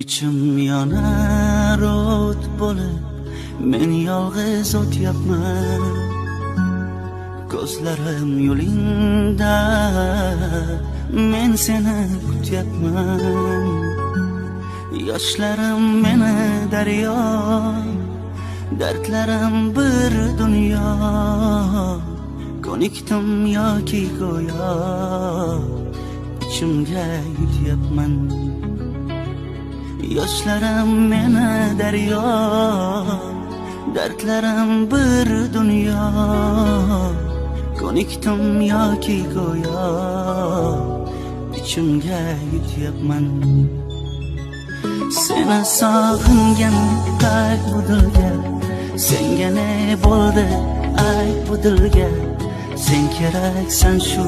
Ichim yonar o't bo'lib, men yolg'iz o'tyapman. Ko'zlarim yo'lingda, men seni kutyapman. Yoshlarim meni daryo, dardlarim bir dunyo. Ko'nikdim yoki go'yo ichimga yutyapman. Yoshlarim meni daryo, dardlarim bir dunyo. Ko'nikdim yoki go'yo ichimga yutyapman. Seni sog'ingan qalb bu dilga, senga ne bo'ldi, ayt bu dilga. Sen keraksan shu.